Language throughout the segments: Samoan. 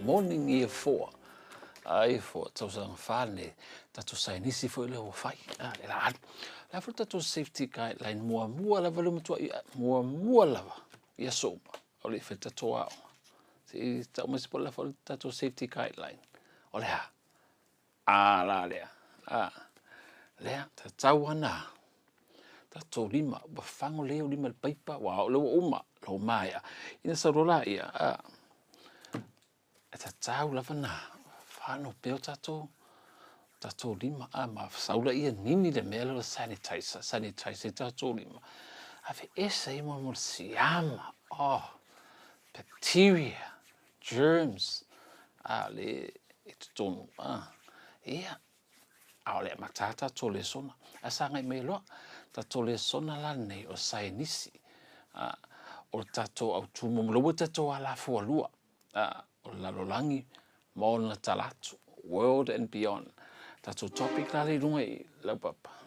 Morning Year 4. A Year 4, tausaga 4 nei. Tatou sainisi foi lea ua fai. A, le la alu. Le a foi le tatou safety guideline muamua lava lea matuai muamua lava i aso uma. O le i fai tatou aoga. Se i tau mai se po le foi le tatou safety guideline. O le a? A la lea. A. Lea, tatau ana tatou lima, ua fago lea o lima i le paipa, ua o lea ua uma, lou maea. Ina sau loa laia, a, e tatau lava na whano pea o tatou, tatou lima, a, ma sau laia nini le mea lea o le sanitizer, sanitize ai tatou lima. Ave ese ai mo mo le siama, oh, bacteria, germs, a, le i totonu, a, ia, A o le amata tatou lesona. Ae sagai mai loa, tatou lesona la lenei o saienisi. A, o le tatou autu muamua, ua tatou alafua lua, a, o le lalolagi ma ona talaatu, world and beyond. Tatou topic la lea i luga i lau papa.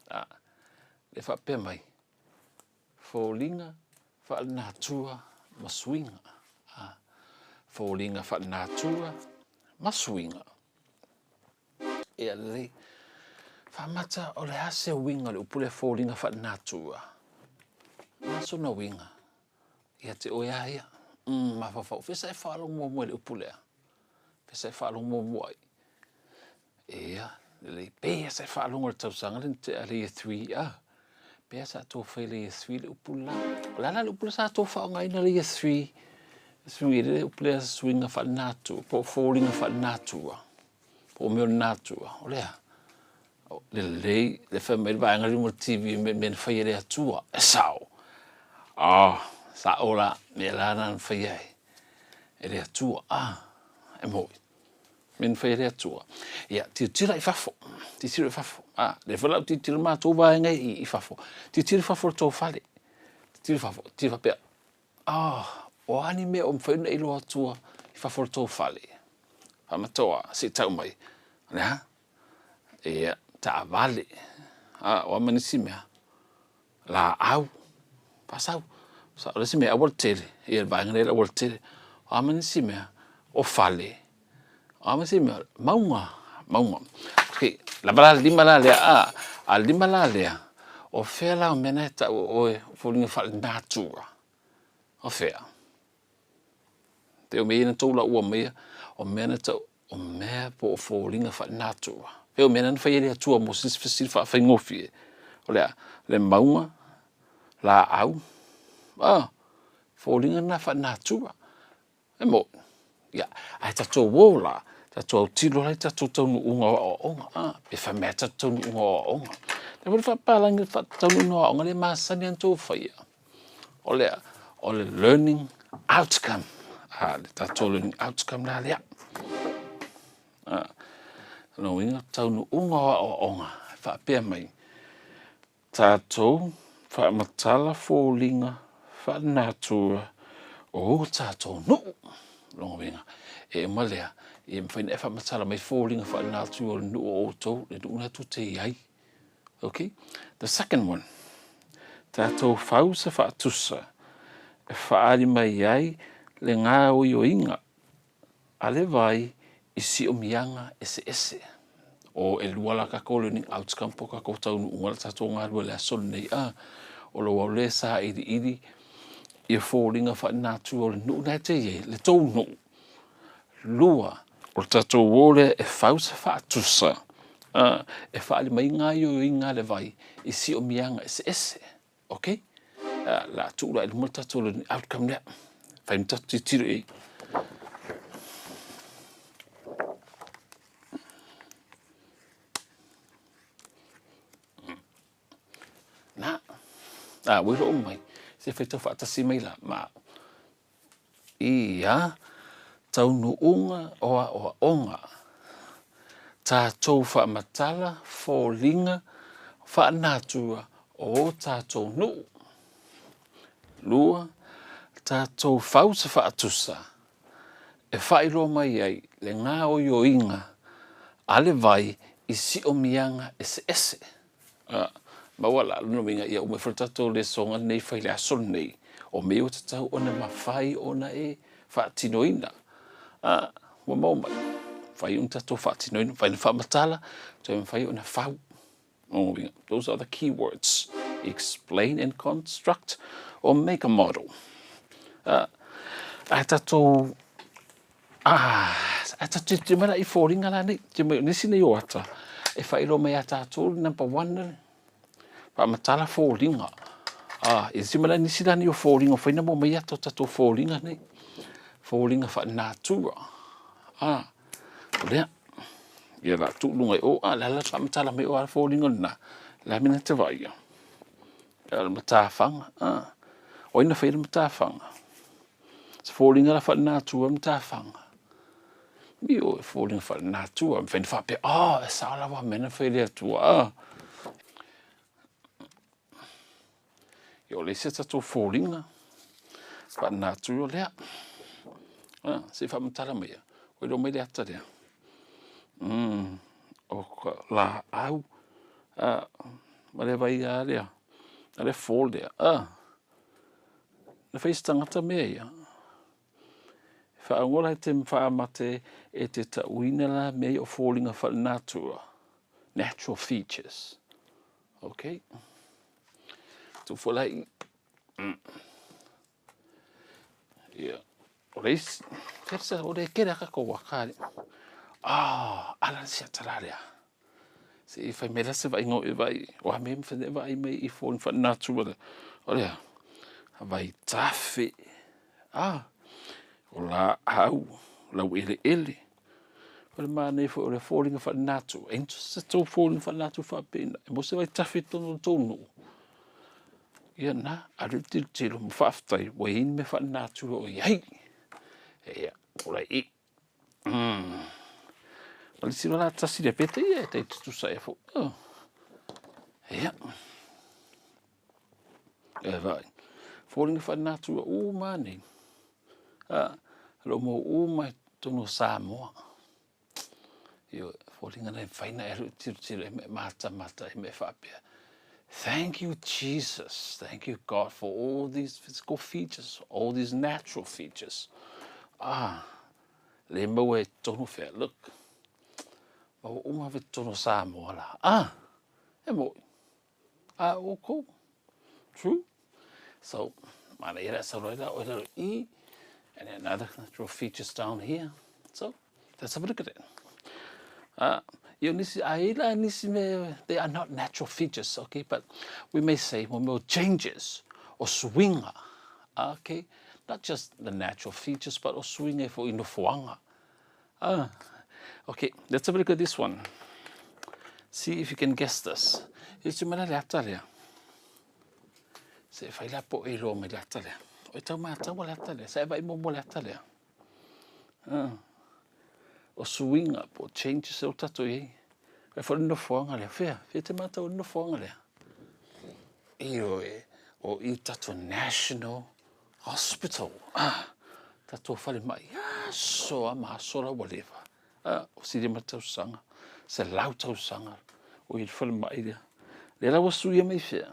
A, le faapea mai, foliga faalenatura ma suiga. A, foliga faalenatura ma suiga. Ia lelei. Faamata o le a se uiga o le upu lea foliga faalenatura? O le a sona uiga? Ia te oe a ia. Mm, mafaufau. Fea sa e faalogo muamua i le upu lea? Fea sa e faalogo muamua ai? Ia, lelei. Pea sa e faalogo i le tausaga lea na tea le year 3, ah. Pea sa tou fai le year 3 le upu la. O le a la le upu la sa tou faaaogaina le year 3? Suiga le upu lea suiga faalenatura, po o foliga faalenatura, po o mea o le natura. O le a? Lelei, le fai mai le vaega i luma o le TV, mea na faia e le Atua. E sao. Ah, sao la, mea la na faia e, e le Atua. Ah, e moi. Mea na faia e le Atua. Ia, tilotilo i fafo. Tilotilo i fafo. Ah, lea foi la u tilotilo matou vaega i, i fafo. Tilotilo i fafo o le tou fale. Tilotilo i fafo. Tilotilo faapea, ah, o a ni mea o mafai ona e iloa atua i fafo o le tou fale? Faamatoa, se i tau mai. O le a? Ia, taavale. Ah, o a ma nisi mea? Laau. Faasau. O le isi mea, aualatele. Ia, le vaega lea le aualatele. O a ma nisi mea? O fale. O a ma nisi mea? Mauga. Mauga. Okay, lava la le lima la lea, a, a lima la lea, o fea la o mea na e tau o oe o foliga faalenatura? O fea? Te o mea ia na tou laua maia, o mea na tau, o mea po o foliga faalenatura. Pei o mea na na fai e le Atua mo se fesili faafaigofie. O le a? Le mauga, laau, ah, foliga na faalenatura. E moni. Ia, ae tatou o la, tatou autilo la i tatou taunuuga o aoaoga, ah, pe fai mai lava tatou taunuuga o aoaoga. Le foi faapalagi le taunuuga o aoaoga le masani lava ona outou faia. O le a? O le learning outcome. Ah, le tatou learning outcome la lea. Ah, lona uiga, taunuuga o aoaoga, e faapea mai, Tatou faamatala foliga faalenatura o o tatou nuu. Lona uiga, e uma lea, e mafai ona e faamatala mai foliga faalenatura o le nuu o outou, le nuu lena tou te i ai. Okay? The second one, tatou fau se faatusa e faaali mai ai le gaoioiga a le vai i siomiaga eseese. O elua la kakou learning outcome po o kakou taunuuga le tatou galue le aso lenei a o lou au lea sailiili ia foliga faalenatura o le nuu lena e te i ai, le tou nuu. Lua, o le tatou o lea e fau se faatusa a e faaali mai gaoioiga a le vai i siomiaga eseese. Ok, la a tuu la i luma le tatou learning outcome lea. Fai ma tatou tilotilo i ai. Na, a, ua iloa mai, se fai tau faatasi mai la, ma au. Ia taunuuga o aoaoga, tatou faamatala foliga faanatura o o tatou nuu. 2, tatou fau se faatusa e faailoa mai ai le gaoioiga a le vai i siomiaga eseese. A, maua la lona uiga ia uma ifo le tatou lesoga lenei fai le aso lenei, o mea ua tatau ona mafai ona e faatinoina. A, ua maua mai. Mafai ona tatou faatinoina, mafai ona faamatala, toe mafai ona fau. Lona uiga, those are the key words. Explain and construct or make a model. A, a tatou a, a tatou te mai la i fōlinga la nei, te mai o nisi nei o ata, e whairo mai a tātou number one, Whaamatala fōlinga. A, e te mai la nisi la nei o fōlinga, whaina mo mai ata o tatou fōlinga nei. Fōlinga wha natura. A, o lea, ia la tu lunga i o, a, la la whaamatala mai o ala fōlinga lena, la mena te vaia. Ia le matawhanga, a, o ina whai le matawhanga. Se fōlinga la wha natura matawhanga. Mi o e fōlinga wha natura, me whaina whapea, oh, e sao lawa mena whai le atua, a. Ia o le isi a tatou fōlinga, wha natura lea. A, se i whaamatala mai ia, ua iloa mai le ata lea. O ka laau, a, ma le vai a lea, a le fall lea, a. Na whai se tangata mea ia. Whaongola he te whaamate e te tauina la mea ia o fōlinga wha natura, natural features. Okay. Tu fo lai. Ia. O le isi. Fesa o le kere aka ko wakari. Ah, ala se atararea. Se i whai mera se vai ngau e vai. O a me mwhane vai mai i fōlinga wha natura. O lea. Vai tawhi. Ah. O la au. Lau ele ele. O le mānei foi o le fōlinga wha natura. E se tō fōlinga wha natura whaapena. E mo se vai tawhi tonu tōnu. Ia nā, alu tilotilo ma faafetai ua i ai ni mea faalenatura o i ai. Ia, o lai i. Ma le tino la tasi lea, pete ia e tai tutusa ea foi. Oh. Ia. E vai. Fōlinga faalenatura uma nei. Ah, lo mo uma tonu Samoa. Ioe, foliga nei mafai na e alu e tilotilo e me matamata e me faapea, Thank you Jesus, thank you God for all these physical features, all these natural features. Ah, le maua e tonu whea, look. Maua uma fe tonu Samoa la. Ah, e moi. Ah, oh, cool. True. So, mana ia sa roi la oi i, and another natural features down here. So, let's have a look at it. Ia nisi, a ila nisi me, they are not natural features, okay, but we may say mo mea changes o suiga, okay, not just the natural features, but o suiga e fo i nofoaga. Okay, let's have a look at this one. See if you can guess this. E tu mana le ata lea. Se e whai la po e loa mai le ata lea. O e tau mātau le ata lea. Se e vai momo le ata lea. O suiga po o changes o tatou i ai. E whai nofoaga lea. Whea? Whea te mātau o nofoaga lea? Ioe, o i tatou National Hospital. Ah, tatou falemai. Aso a ma aso la ua leva. Ah, o siria ma tausaga. Se lau tausaga. O i le falemai lea. Lea la ua suia mai whea.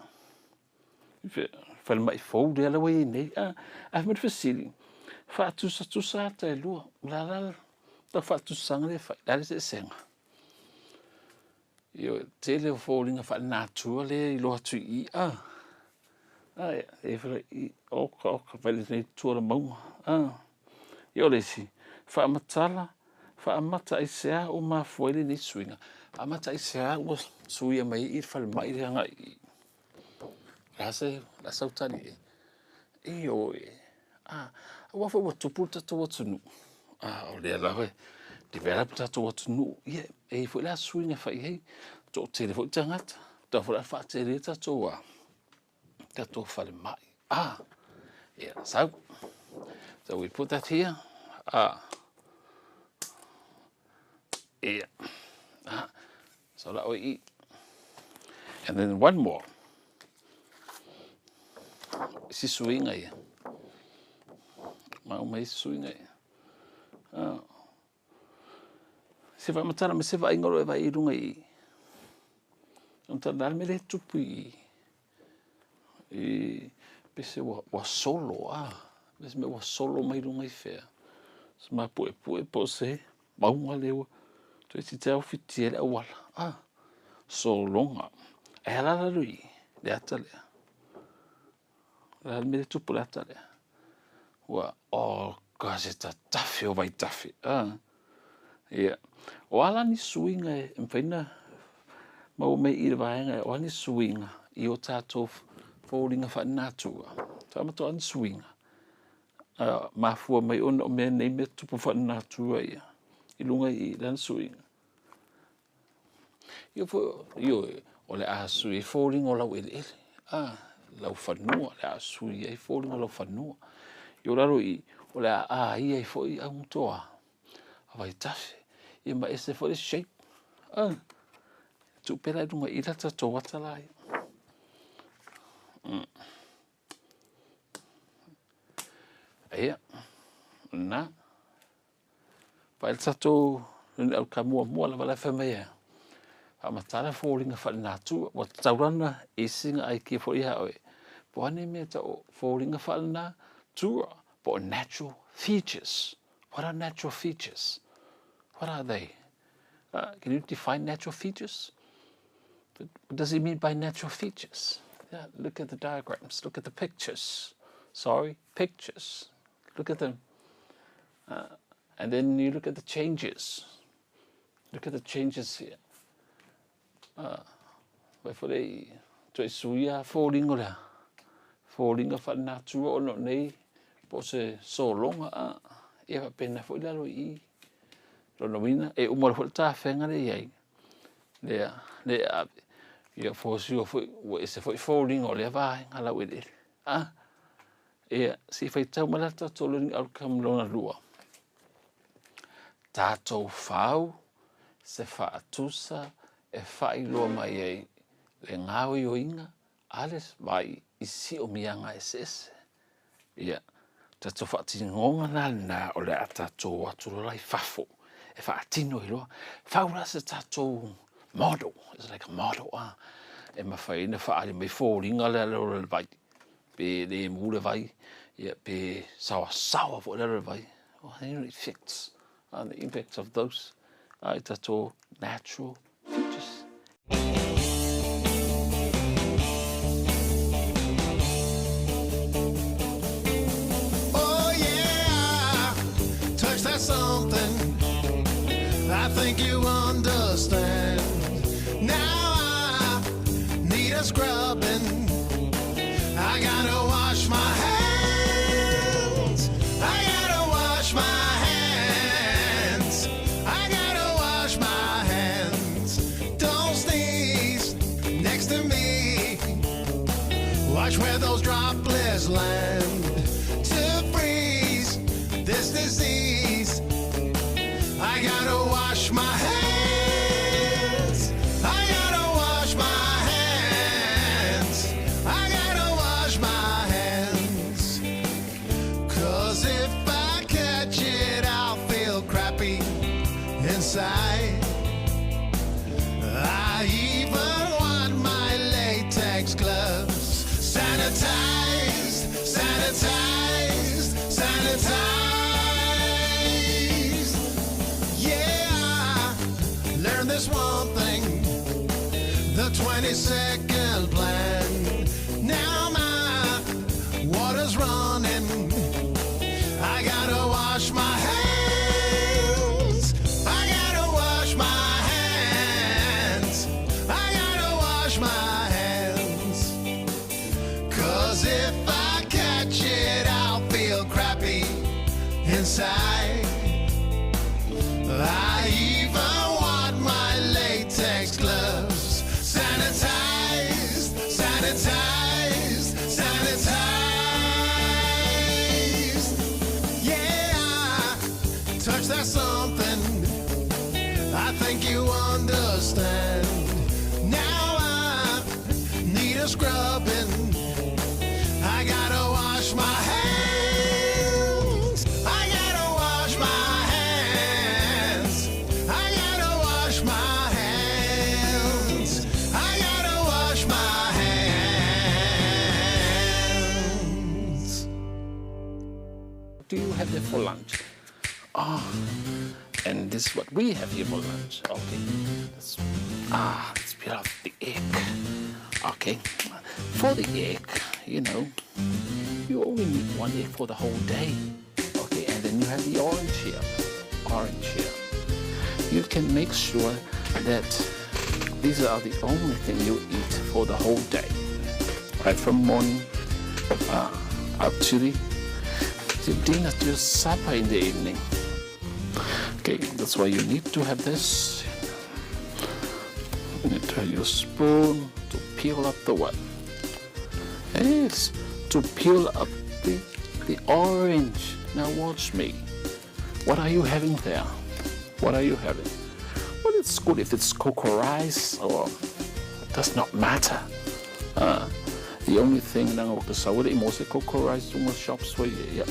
Falemai fou lea la ua i ai nei. Ah, a fai mai le fesili, faatusatusa ata e lua, o le a la lau faatusasaga lea e fai? O le a le eseesega? Ioe, tele o foliga faalenatura lea i iloa atu i i, ah, ah, e fai i, oka, oka, fai lenei tua o le mauga, ah. Ia o le isi, faamatala, faamata aisea ua mafua ai lenei suiga? Faamata aisea ua suia mai ai i le falemai lea agai i i? O le a se, o le a sau tali i ai? Ioe, a, aua foi ua tupu le tatou atunuu, a, o lea lava e develop le tatou atunuu, ia, e i ai foi la suiga e fai i ai, toatele foi tagata, tatau foi la ona faatele ai tatou a, tatou falemai. Ah, ia, sau. So we put that here. Ah, ia. Ah, so la oi i. And then one more. Isi suiga ia. Ma uma isi suiga ia. Ah. Se whaamatara me se vaaiga o lo e vai i runga i. Ona tala me le tupu i. I pese ua, ua solo, ah. Pese me ua solo mai runga i whea. Se mapuepue po o se mauga lea ua toeitiiti taofiti ai le auala. Ah, sologa. Ae a la lalo i le ata lea? O le a le mea lea e tupu i le ata lea? Ua, oh gosh, se tatafe o vaitafe. Ah. Ia. O a la ni suiga e mafai ona maua mai i le vaega, o a ni suiga i o tatou foliga faalenatura? Faamata o a ni suiga mafua mai ona o mea nei mea tupu faalenatura ia i luga i lana suiga. Ia foi, ioe, o le a sui ai foliga o lau eleele, a, lau fanua, o le a sui ai foliga o lau fanua. I o lalo i, o le a aia ai foi augutoa a vaitafe, ia ma ese foi le shape. A, tuu pea la i luga i la tatou ata la ia. Ia, na. Vaai le tatou auka muamua lava la e fai mai e faamatala foliga faalenatura. Ua tatau la ona i ai sina idea foi ia oe, po o a nei mea e tau o foliga faalenatura po o natural features. What are natural features? What are they? Can you define natural features? What does he mean by natural features? Yeah, look at the diagrams, look at the pictures. Sorry, pictures. Look at them. And then you look at the changes. Look at the changes here. Vai foi le toe suia foliga o lea. Foliga faalenatura ona o nei po o se sologa a. Ia faapena foi lalo i i. Lona uiga e uma loa foi le tafega lea e i ai. Lea, lea e ave. Ia for sure foi ua ese foi foliga o lea vaega laueleele. A. Ia, se i faitau mai la tatou learning outcome lona lua. Tatou fau se faatusa e faailoa mai ai le gaoioiga a le vai i siomiaga eseese. Ia, tatou faatinoga la lena o le a tatou o atu loa la i fafo e faatino ai loa. Fau la se tatou model, it's like a model, ah, e mafai ai ona faaali mai foliga lea o le vai. Pe le mu le vai, ia, pe saoasaoa foi le vai. Oh, the effects, and the impacts of those i tatou natural features. Oh yeah, touch that something. I think you understand. Now I need a scrubbing. I gotta wash my hands. I gotta wash my hands. I gotta wash my hands. Don't sneeze next to me. Watch where those droplets land to freeze this disease. I gotta wash my hands. I gotta wash my hands. I gotta wash my hands. 'Cause if I catch it, I'll feel crappy inside. I even want my latex gloves sanitized, sanitized, sanitized. Yeah, I learned this one thing, the 20-second plan. Now my water's running. I gotta wash my hands. I gotta wash my hands. I gotta wash my hands. 'Cause if I catch it, I'll feel crappy inside. I even want my latex gloves sanitized, sanitized, sanitized. Yeah, I touch that something. I think you understand. Now I need a scrubbing. I gotta wash my hands. I gotta wash my hands. I gotta wash my hands. I gotta wash my hands. What do you have there for lunch? Ah, and this is what we have here for lunch. Okay, let's, let's peel off the egg. Okay, for the egg, you know, you only need one egg for the whole day. Okay, and then you have the orange here. Orange here. You can make sure that these are the only thing you eat for the whole day. Right from morning up to the dinner, to your supper in the evening. Okay, that's why you need to have this. You need to have your spoon to peel up the what? Yes, to peel up the orange. Now watch me. What are you having there? What are you having? Well, it's good if it's cocoa rice or it does not matter. The only thing na o sa wale mo se cocoa rice mo shops wa yeah.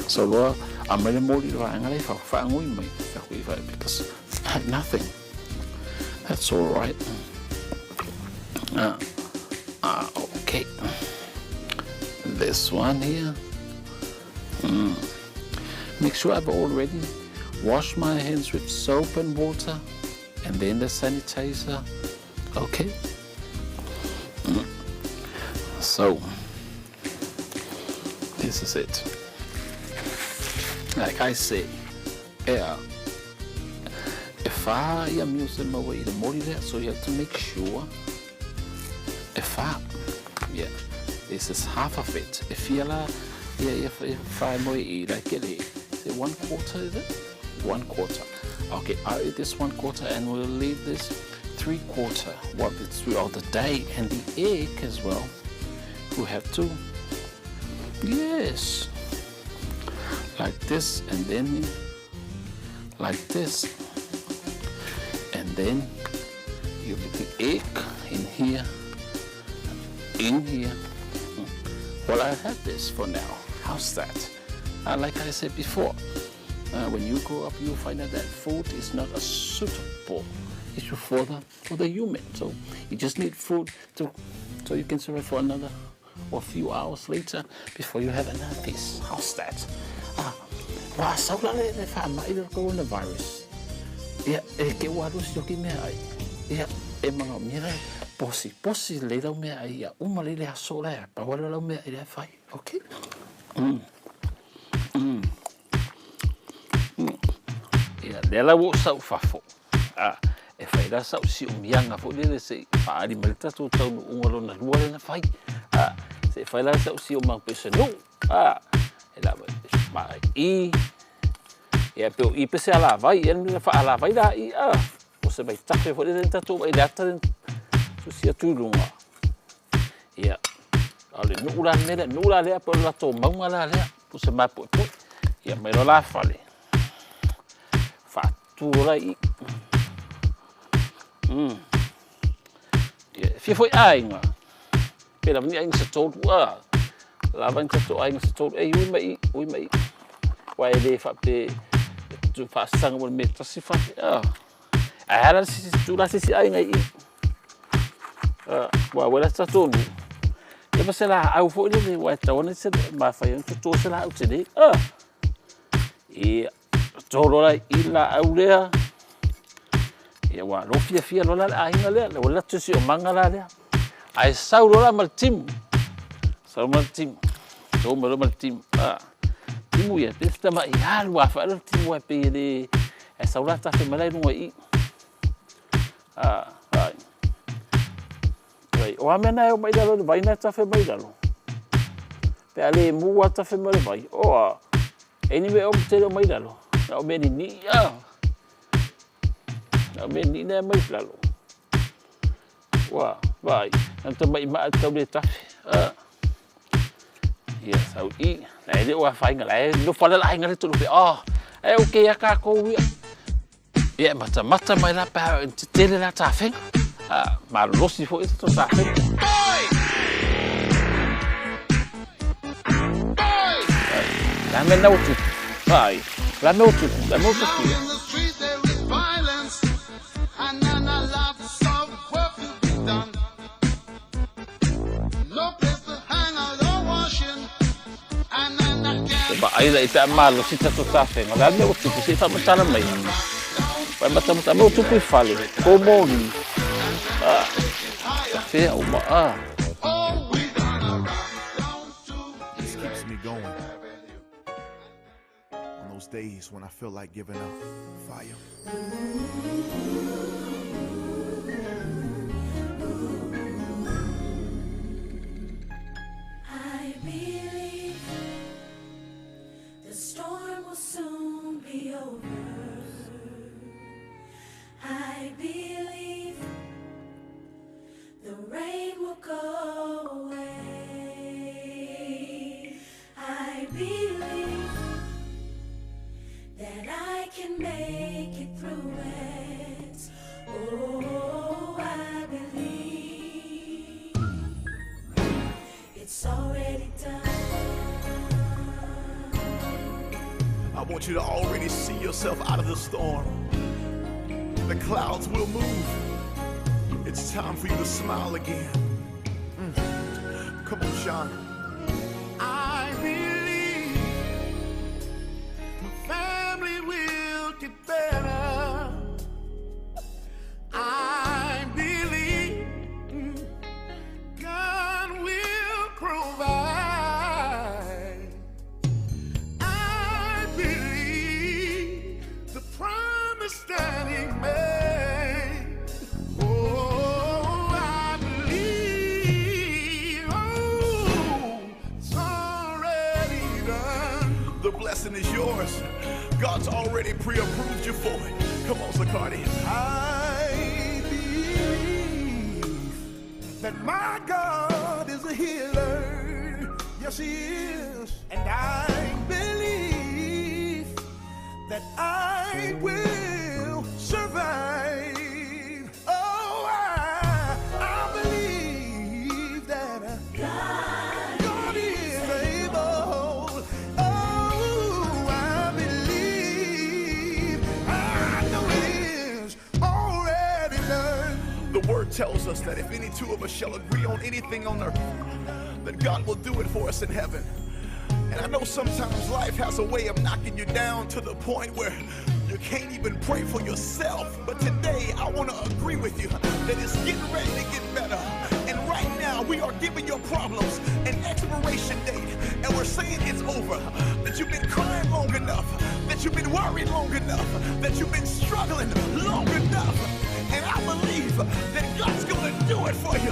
So lo a mai le moli lo anga le fa fa ngui mai fa kui fa because I had nothing. That's all right. Okay. This one here. Make sure I've already washed my hands with soap and water and then the sanitizer. Okay. So, this is it. Like I say, yeah, if I am using my way the moli there, so you have to make sure if I, yeah, this is half of it. If you yeah, if I like it, say 1/4, is it? 1/4. Okay, I'll eat this 1/4 and we'll leave this 3/4. What it's throughout the day, and the egg as well. We have to, yes, like this, and then like this, and then you put the egg in here, in here. Well, I have this for now. How's that? Like I said before, when you grow up, you'll find out that food is not a suitable issue for the human. So you just need food to, so you can survive for another or a few hours later before you have another piece. How's that? Wa saula le le fa mai le coronavirus. Ia e ke wa ru si ki mea ai. Ia e manga mira posi posi le lau mea ai ia uma le le aso le pa wa lau mea ai le fai. Okay. Ia le la wo sau fafo. E fai la sau si umianga fo le se fa ali mai tatou tau no unga lona lua le na fai. Se fai la sau si o mang pe se no. E la ma i ia pe i pe se ala vai e le fa ala vai la i o se vai tafe fo le tatou ai le ata so si atu lunga. Ia ale no ula mele no ula le pe la to maunga la le po se ma po po ia mai lo la fale. Fa tu la i. Ia fia foi ainga. Pe la ni ainga sa tolu a. La van sa to ainga sa tolu e ui mai ui mai. Wa e le fa pe tu fa sanga mo me tasi fa. A hala si tu la si ainga i. Wa wala sa tolu. E pa se la au fo le wa ta ona se ma fa yon to se la au te le. E tolo la i la au lea. Ia wa lo fia fia lo la ainga lea, le wala tu si o manga la lea. Ai sau lo la mal timu. Sau mal timu. So ma lo mal timu. Timu ia pe sta ma ia lua fa lo timu e pe le e sau la ta fe malai no i. Ai. Ai, o amena e o mai lalo vai na ta fe mai lalo. Pe ale mu wa ta fe mai vai. O e ni me o te lo mai lalo. Na o me ni ni a. Na me ni na mai lalo. Wa, vai. Anta mai ma tau le tafe. Ia sau i. Na ele o a whainga la e no whala la ainga le tulu pe. E o ke aka ko ia. Ia mata mata mai la pa te tele la tawhenga. Ma losi fo i to tawhenga. La me na utu. Vai. La me utu. La me utu. Ba Vaai la i pe a malosi tatou tafega, o le a le mea ua tupu, se i faamatala mai. Vai matamata mea ua tupu i fale, tou moni, a, tafea uma, a. This keeps me going. On those days when I feel like giving up. Fire. I believe the storm will soon be over. I believe the rain will go away. I believe that I can make it through it. Oh, I believe it's already done. I want you to already see yourself out of the storm. The clouds will move. It's time for you to smile again. Come on, Sean. I believe my family will get better. I believe God will provide. I believe the promise that He made. Oh, I believe. Oh, it's already done. The blessing is yours. God's already pre-approved you for it. Come on, Zacardi. I believe that my God is a healer. Yes, He is. And I believe that I will survive. Oh, I believe that God is able. Oh, I believe. I know it is already done. The word tells us that if any two of us shall agree on anything on earth, then God will do it for us in heaven. And I know sometimes life has a way of knocking you down to the point where you can't even pray for yourself. But today, I want to agree with you that it's getting ready to get better. And right now, we are giving your problems an expiration date. And we're saying it's over. That you've been crying long enough. That you've been worried long enough. That you've been struggling long enough. And I believe that God's going to do it for you.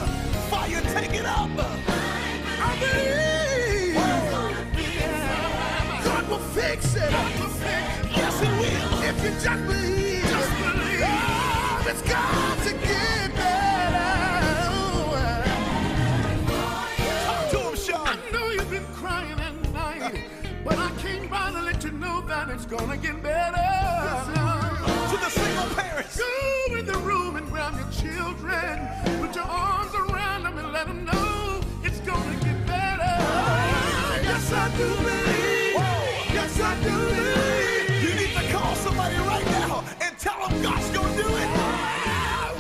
Fire, take it up. I believe God will fix it. Yes, He will. If you just believe. Just believe. Oh, it's got to get better. Talk to him, Sean. I know you've been crying at night, but I came by to let you know that it's going to get better. To the single parents. Go in the room and grab your children. Put your arms around them and let them know it's going to get better. Yes, I do believe. Whoa. Yes, I do believe. You need to call somebody right now and tell them God's going to do it.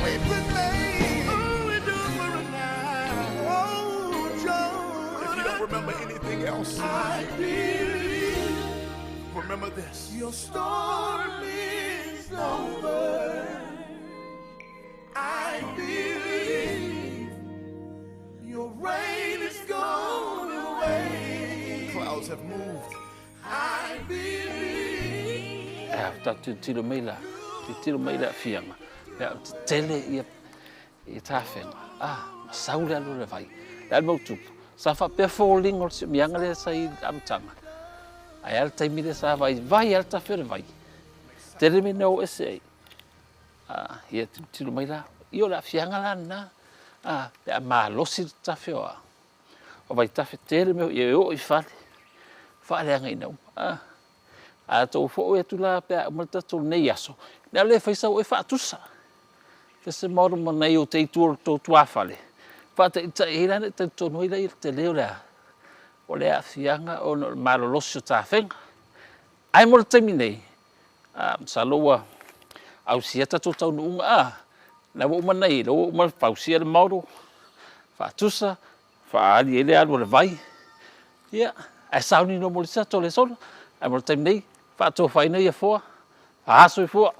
We've been made. Oh, we do for a night. Oh, John. If you don't remember anything else, I believe remember this. Your storm is over. I believe your rain is gone away. Clouds have moved. I believe. E ta tilotilo mai la, tilotilo mai le aafiaga, pe a tetele ia ia tafega, a, ma sau le alu o le vai. Le a le mau tupu, sa faapea foliga o le siomiaga lea sa i le amataga, ae a le taimi lea sa vaivai lava le tafe o le vai. Tele mea na o ese ai. A, ia tilotilo mai la, ia o le aafiaga la lena, a, pe a malosi le tafe o a, o vaitafe, tele mea ia e oo i fale, faaleagaina uma. A, a tou foi atu la pe a uma le tatou nei aso, le a le fai sau e faatusa. Se se maru ma nei o te itu o le tou tuafale, faataitai ai la ne talitonu ai laia i le tele o le a, o le aafiaga ona o le malolosi o tafega. Ae mo le taimi nei, a, masalo ua ausia tatou taunuuga, a, la ua uma nei, la ua uma fausia le maru, faatusa, faaali ai le alu a le vai. Ia, Ae sauni loa mo le isi aso o le sola. Ae mo le taimi nei, faatofaina ia foa, faasoifua.